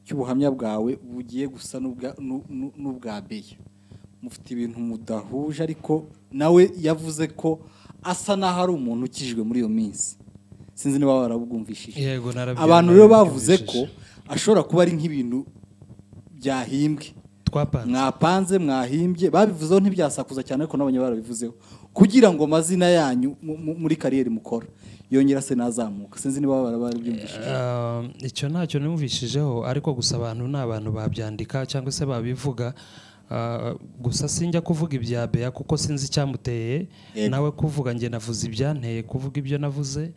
cy'ubuhamya bwawe bugiye gusa n'ubwa Beya. Mufite ibintu mudahuje, ariko nawe yavuze ko asa naho ari umuntu ukijwe muri iyo minsi. Sinzi niba warabwumvishije. Yego, abantu rero bavuze ko ashobora kuba ari nk'ibintu byahimbwe, mwapanze, mwahimbye, babivuzeho ntibyasakuza cyane, ariko nabonye barabivuzeho kugira ngo amazina yanyu muri kariyeri mukora yongera se nazamuka. Sinzi niba barabyumvishije. Icyo ntacyo numvishijeho, ariko gusa abantu ni abantu babyandika cyangwa se babivuga. Gusa sinjya kuvuga ibya Beya kuko sinzi icyamuteye nawe kuvuga, njye navuze ibyanteye kuvuga ibyo navuze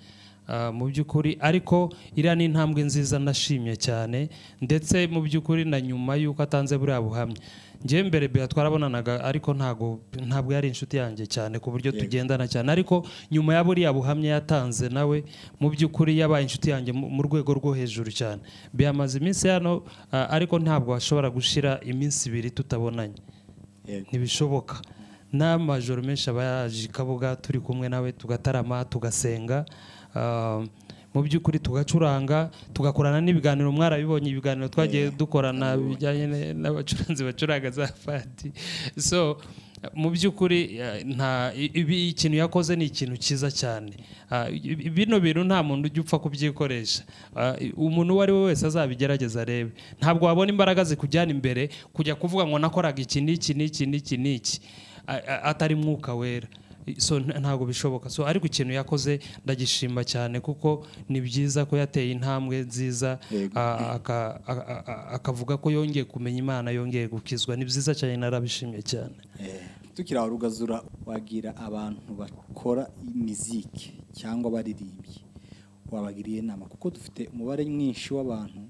mu by'ukuri. Ariko iriya ni intambwe nziza nashimye cyane, ndetse mu by'ukuri na nyuma y'uko atanze buriya buhamya, njye mbere Beya twarabonanaga, ariko ntabwo yari inshuti yanjye cyane ku buryo tugendana cyane, ariko nyuma ya buriya buhamya yatanze nawe mu by'ukuri yabaye inshuti yanjye mu rwego rwo hejuru cyane. Beya amaze iminsi hano, ariko ntabwo ashobora gushira iminsi ibiri tutabonanye, ntibishoboka. N'amajoro menshi aba yaje i Kabuga turi kumwe nawe, tugatarama, tugasenga, mu by'ukuri tugacuranga, tugakorana n'ibiganiro. Mwarabibonye ibiganiro twagiye dukorana bijyanye n'abacuranzi bacuranga za fadi. So mu by'ukuri nta ikintu yakoze ni ikintu cyiza cyane. Bino bintu nta muntu ujya upfa kubyikoresha, umuntu uwo ari we wese azabigerageza arebe. Ntabwo wabona imbaraga zikujyana imbere kujya kuvuga ngo nakoraga iki n'iki n'iki n'iki n'iki atari Mwuka Wera. So ntabwo bishoboka. So ariko ikintu yakoze ndagishima cyane, kuko ni byiza ko yateye intambwe nziza, akavuga ko yongeye kumenya Imana, yongeye gukizwa. Ni byiza cyane, narabishimye cyane. Tukiri aho Rugazura, wagira abantu bakora imiziki cyangwa abaririmbyi wabagiriye inama, kuko dufite umubare mwinshi w'abantu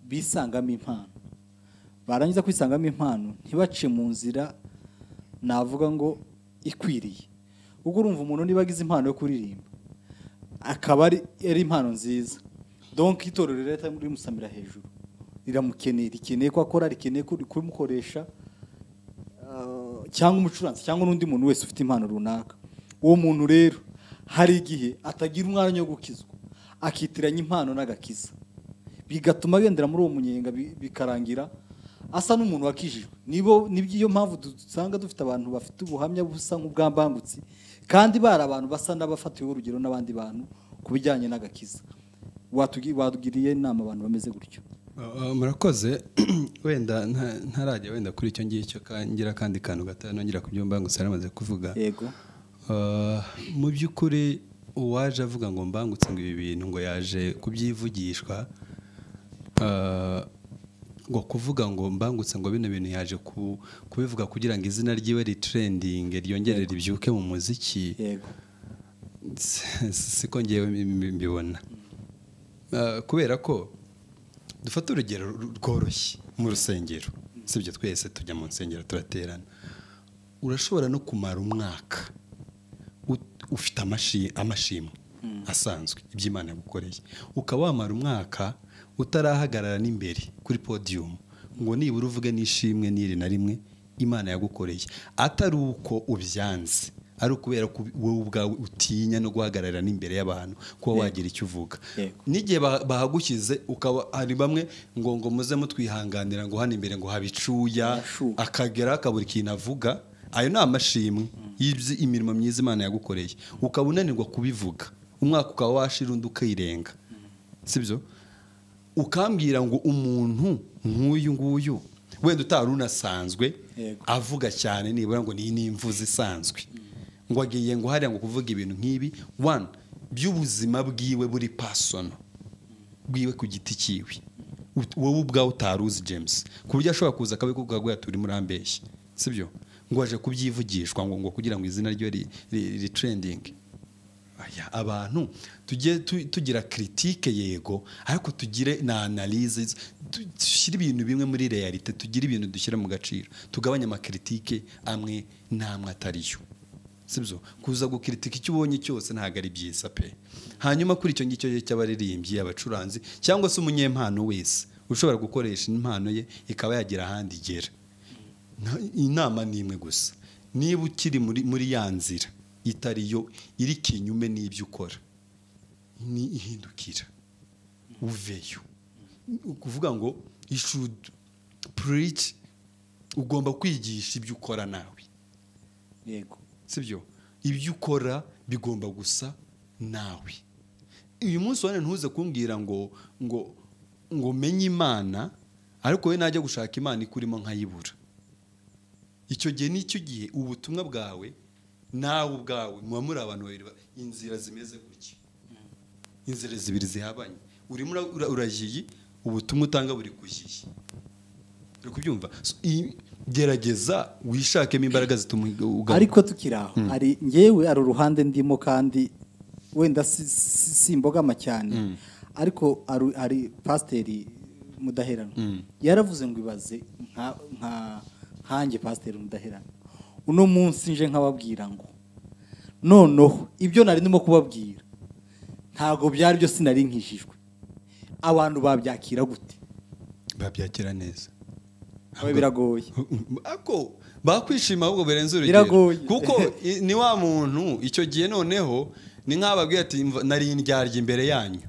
bisangamo impano, barangiza kwisangamo impano ntibace mu nzira navuga ngo ikwiriye. Ubwo urumva umuntu niba agize impano yo kuririmba akaba ari impano nziza, donc itorero leta rimusamira hejuru, riramukeneye, rikeneye ko akora, rikeneye kumukoresha, cyangwa umucuranzi cyangwa n'undi muntu wese ufite impano runaka. Uwo muntu rero hari igihe atagira umwanya wo gukizwa, akitiranya impano n'agakiza, bigatuma agendera muri uwo munyenga, bikarangira asa n'umuntu wakijijwe. Nibo nibyo mpamvu dusanga dufite abantu bafite ubuhamya busa nk'ubwambangutsi, kandi bari abantu basa n'abafatiwe urugero n'abandi bantu ku bijyanye n'agakiza. Watugiriye inama abantu bameze gutyo? Murakoze. Wenda ntarajya wenda kuri icyo ngicyo, ngira kandi kantu gato nongera ku byo Mbangutse yaramaze kuvuga. Yego. Mu by'ukuri uwaje avuga ngo Mbangutse ngo ibi bintu ngo yaje kubyivugishwa, ngo kuvuga ngo Mbangutse ngo bino bintu yaje kubivuga kugira ngo izina ryiwe ritrending ryongere ribyuke mu muziki. Yego. Siko ngewe mbibona. Kubera ko dufata urugero rworoshye mu rusengero, sibyo, twese tujya mu nsengero turaterana, urashobora no kumara umwaka ufite amashimwe asanzwe iby'Imana yagukoreye, ukaba wamara umwaka utarahagarara n'imbere kuri podium ngo nibura uvuge n'ishimwe n'iri na rimwe Imana yagukoreye, atari uko ubyanze, ari ukubera ko wowe ubwawe utinya no guhagarara n'imbere y'abantu kuba wagira icyo uvuga. N'igihe bahagushyize ukaba hari bamwe ngo muze mutwihanganira ngo hano imbere ngo habicuya, akagera akabura ikintu avuga. Ayo ni amashimwe y'imirimo myiza Imana yagukoreye, ukaba unanirwa kubivuga, umwaka ukaba washira undi ukirenga, sibyo? Ukambwira ngo umuntu nk'uyu nguyu wenda utari unasanzwe avuga cyane, nibura ngo ni imvuzi isanzwe, ngo agiye ngo hariya ngo kuvuga ibintu nk'ibi one by'ubuzima bwiwe buri personal bwiwe ku giti cyiwe, wowe ubwawe utaruzi James, ku buryo ashobora kuza akabikuvuga ngo turi murambeshye, sibyo? Ngo aje kubyivugishwa ngo kugira ngo izina ryo ri trending. Aya abantu tujye tugira critique, yego, ariko tugire na analyse, dushyire ibintu bimwe muri realite, tugire ibintu dushyira mu gaciro, tugabanye amacritique amwe n'amwe atariyo, sibyo? Kuza gukritika icyo ubonye cyose ntabwo ari byiza pe. Hanyuma kuri icyo ngicyo cy'abaririmbyi, abacuranzi cyangwa se umunyempano wese ushobora gukoresha impano ye ikaba yagira ahandi igera, inama ni imwe gusa: niba ukiri muri ya nzira itari yo iri kinyume n'ibyo ukora, ni ihindukira uveyo. Ukuvuga ngo you should preach, ugomba kwigisha ibyo ukora nawe. Yego. Sibyo? Ibyo ukora bigomba gusa nawe. Uyu munsi wane ntuze kumbwira ngo ngo ngo menye Imana, ariko we najya gushaka Imana ikurimo nkayibura. Icyo gihe nicyo gihe ubutumwa bwawe nawe ubwawe muba muri abantu babiri, inzira zimeze gutya, inzira zibiri zihabanye, urimo uragiye, ubutumwa utanga buri kugiye. Uri kubyumva? Gerageza wishakemo imbaraga zituma ugaruka. Ariko tukiraho ari ngewe ari uruhande ndimo, kandi wenda si imbogama cyane, ariko ari pasiteri Mudaheranwa yaravuze ngo ibaze nkanjye pasiteri Mudaheranwa uno munsi nje nkababwira ngo noneho ibyo nari ndimo kubabwira ntago byari byo, sinari nkijijwe, abantu babyakira gute? Babyakira neza. Biragoye. Ako bakwishima ahubwo birenze urugero, kuko ni wa muntu icyo gihe noneho ni nk'ababwiye ati nari indyarya imbere yanyu.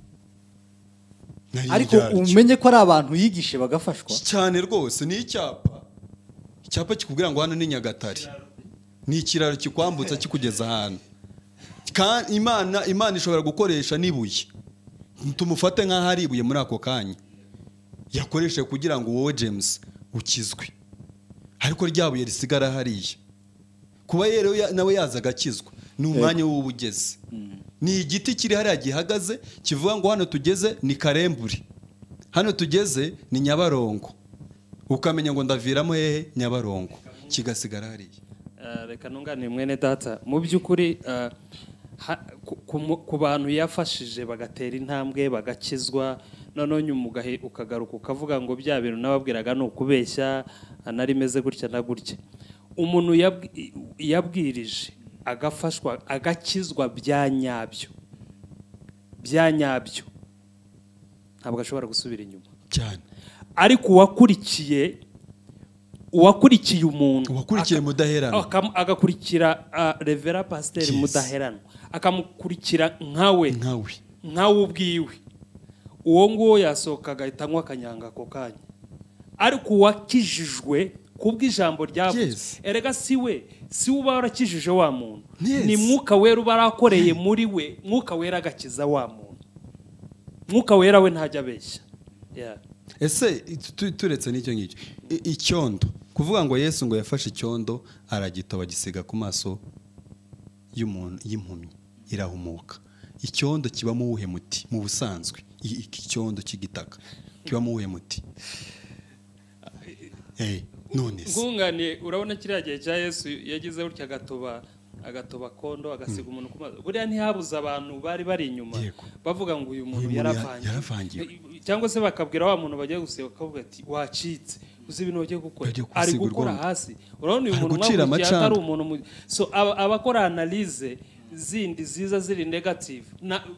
Ariko umenye ko ari abantu yigishe bagafashwa cyane rwose. Ni icyapa kikubwira ngo hano ni Nyagatare, ni ikiraro kikwambutsa kikugeza ahantu. Imana ishobora gukoresha n'ibuye, tumufate nk'aho ari ibuye muri ako kanya yakoresheje kugira ngo wowe James ukizwe, ariko ryabuye risigara hariya. Kuba rero nawe yaza agakizwa ni umwanya w'ubugeze. Ni igiti kiri hariya gihagaze kivuga ngo hano tugeze ni Karembure, hano tugeze ni Nyabarongo, ukamenya ngo ndaviramo hehe Nyabarongo, kigasigara hariya. Reka ntunganire mwene data. Mu by'ukuri ku bantu yafashije bagatera intambwe bagakizwa, noneho nyuma ukagaruka ukavuga ngo bya bintu nababwiraga ni ukubeshya, nari meze gutya na gutya. Umuntu yabwirije agafashwa agakizwa bya nyabyo, bya nyabyo, ntabwo ashobora gusubira inyuma cyane. Ariko uwakurikiye umuntu, uwakurikiye Mudaheranwa, agakurikira Revera Pasiteri Mudaheranwa, akamukurikira nkawe ubwiwe, uwo nguwo yasohoka agahita anywa akanyanga ako kanya. Ariko uwakijijwe kubw'ijambo ryavuze, erega si we uba warakijije wa muntu, ni Mwuka Wera uba arakoreye muri we. Mwuka Wera agakiza wa muntu. Mwuka Wera we ntajya abeshya. Ese turetse n'icyo ngicyo, icyondo, kuvuga ngo Yesu ngo yafashe icyondo aragitoba agisiga ku maso y'umuntu y'impumyi irahumuka. Icyondo kibamo uwuhe muti mu busanzwe? Iki cyondo cy'igitaka kibamo uwuhe muti? None se nkunganiye, urabona kiriya gihe cya Yesu yagize gutya agatoba kondo agasiga umuntu ku maso. Buriya ntihabuze abantu bari bari inyuma bavuga ngo uyu muntu yaravangiwe, cyangwa se bakabwira wa muntu bagiye gusiga bakavuga ati wacitse, uzi ibintu bagiye gukora, ari gukora hasi. Urabona uyu muntu mwakurikiye atari umuntu. So abakora analyse zindi ziza ziri negative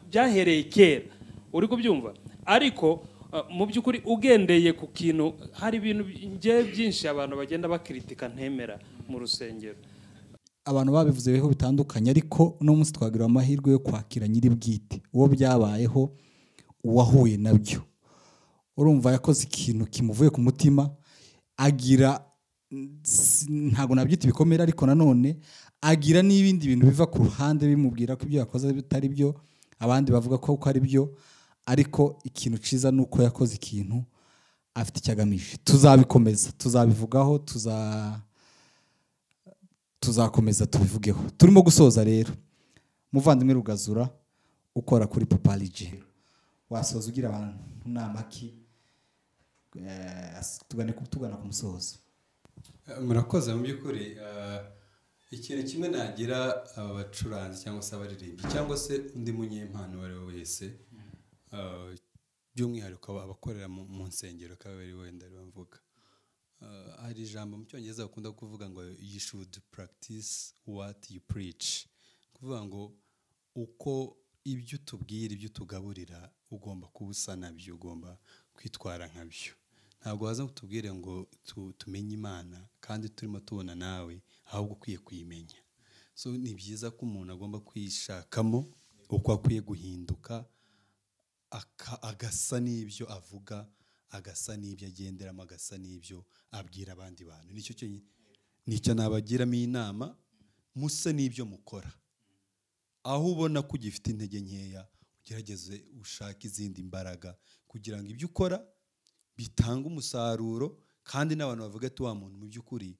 byahereye kera, uri kubyumva. Ariko mu by'ukuri ugendeye ku kintu, hari ibintu ngiye byinshi abantu bagenda bakritika ntemera mu rusengero. Abantu babivuzeho bitandukanye, ariko no munsi twagira amahirwe yo kwakira nyiri bwite uwo byabayeho, uwahuye nabyo. Urumva yakoze ikintu kimuvuye ku mutima, agira ntago nabyita ibikomere, ariko nanone agira n'ibindi bintu biva ku ruhande bimubwira ko ibyo yakoze bitari byo, abandi bavuga ko ari byo. Ariko ikintu ciza nuko yakoze ikintu afite icyagamije. Tuzabikomeza, tuzabivugaho, tuzakomeza tubivugeho. Turimo gusoza rero. Muvandimwe Rugazura ukora kuri Papa Lije, wasoza ugira abantu nama ki tugana ku musozo? Murakoze. Mu by'ukuri ikintu kimwe nagira aba bacuranzi cyangwa se abaririmbyi cyangwa se undi munyempano uwo ari we wese, by'umwihariko abakorera mu nsengero kabari wenda ari mvuga, hari ijambo mu Cyongereza bakunda kuvuga ngo you should practice what you preach, kuvuga ngo uko ibyo utubwira ibyo utugaburira ugomba kuba usa nabyo, ugomba kwitwara nkabyo. Ntabwo waza kutubwire ngo tumenye Imana kandi turimo tubona nawe, ahubwo ukwiye kuyimenya. So ni byiza ko umuntu agomba kwishakamo uko akwiye guhinduka, agasa n'ibyo avuga, agasa n'ibyo agenderamo, agasa n'ibyo abwira abandi bantu. Nicyo nabagiramo inama, muse n'ibyo mukora. Aho ubona ko ugifite intege nkeya, ugerageze ushake izindi mbaraga kugira ngo ibyo ukora bitange umusaruro, kandi n'abantu bavuga ati wa muntu mu by'ukuri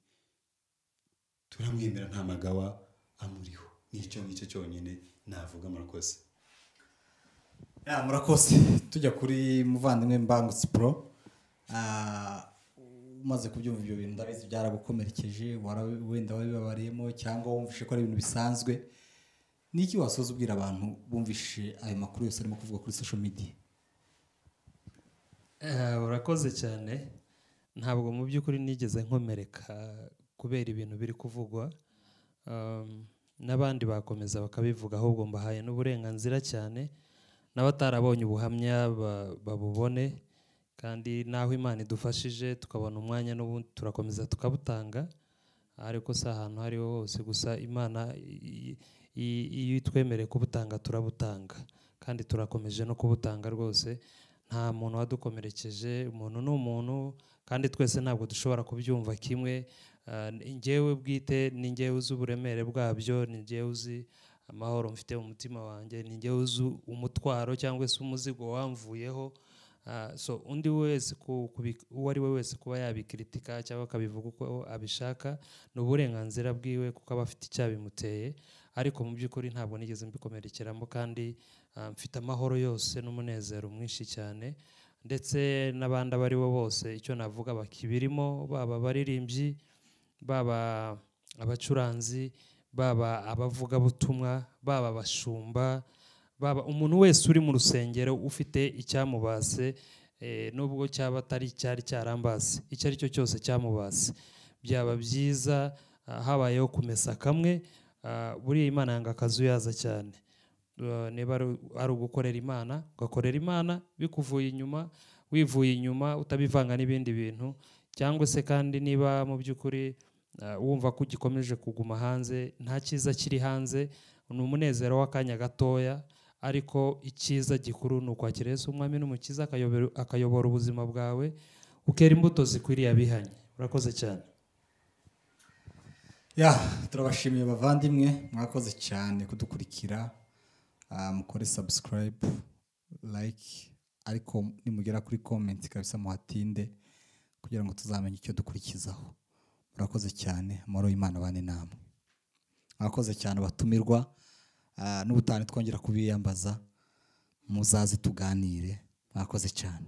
turamwemera nta magawa amuriho. Nicyo ngicyo cyonyine navuga. Murakoze. Murakoze. Tujya kuri muvandimwe Mbangutse Pro. Umaze kubyumva ibyo bintu ndabizi byaragukomerekeje, wenda wabibabariyemo cyangwa wumvishe ko ari ibintu bisanzwe. Niki wasoza ubwira abantu bumvishe ayo makuru yose arimo kuvuga kuri social media? Urakoze cyane. Ntabwo mu by'ukuri nigeze nkomereka kubera ibintu biri kuvugwa, n'abandi bakomeza bakabivuga, ahubwo mbahaye n'uburenganzira cyane, n'abatarabonye ubuhamya babubone, kandi naho Imana idufashije tukabona umwanya n'ubundi turakomeza tukabutanga, ariko si ahantu hariho hose gusa. Imana iyo itwemereye kubutanga turabutanga, kandi turakomeje no kubutanga rwose. Nta muntu wadukomerekeje, umuntu ni umuntu, kandi twese ntabwo dushobora kubyumva kimwe. Njyewe bwite ni njyewe uzi uburemere bwabyo, ni njyewe uzi amahoro mfite mu mutima wanjye, ni njyewe uzi umutwaro cyangwa se umuzigo wamvuyeho. So undi wese uwo ari we wese kuba yabikritika cyangwa akabivuga uko abishaka ni uburenganzira bwiwe, kuko aba afite icyabimuteye. Ariko mu by'ukuri ntabwo nigeze mbikomerekeramo, kandi mfite amahoro yose n'umunezero mwinshi cyane, ndetse n'abandi abo ari bo bose icyo navuga bakibirimo, baba abaririmbyi, baba abacuranzi, baba abavugabutumwa, baba abashumba, baba umuntu wese uri mu rusengero ufite icyamubase, nubwo cyaba atari cyari cyarambase, icyo ari cyo cyose cyamubase, byaba byiza habayeho kumesa kamwe. Buriya Imana yanga akazuyaza cyane. Niba ari ugukorera Imana, ugakorera Imana bikuvuye inyuma, wivuye inyuma, utabivanga n'ibindi bintu, cyangwa se kandi niba mu by'ukuri wumva ko ugikomeje kuguma hanze, nta cyiza kiri hanze, ni umunezero w'akanya gatoya, ariko icyiza gikuru ni ukwakira Yesu Umwami n'Umukiza, akayobora ubuzima bwawe, ukera imbuto zikwiriye abihanye. Urakoze cyane. Ya, turabashimiye bavandimwe, mwakoze cyane kudukurikira. Mukore subscribe, like, ariko nimugera kuri comment kabisa muhatinde kugira ngo tuzamenye icyo dukurikizaho. Murakoze cyane, amahoro y'Imana abane namwe. Mwakoze cyane abatumirwa, n'ubutane twongera kubiyambaza, muzaze tuganire. Mwakoze cyane.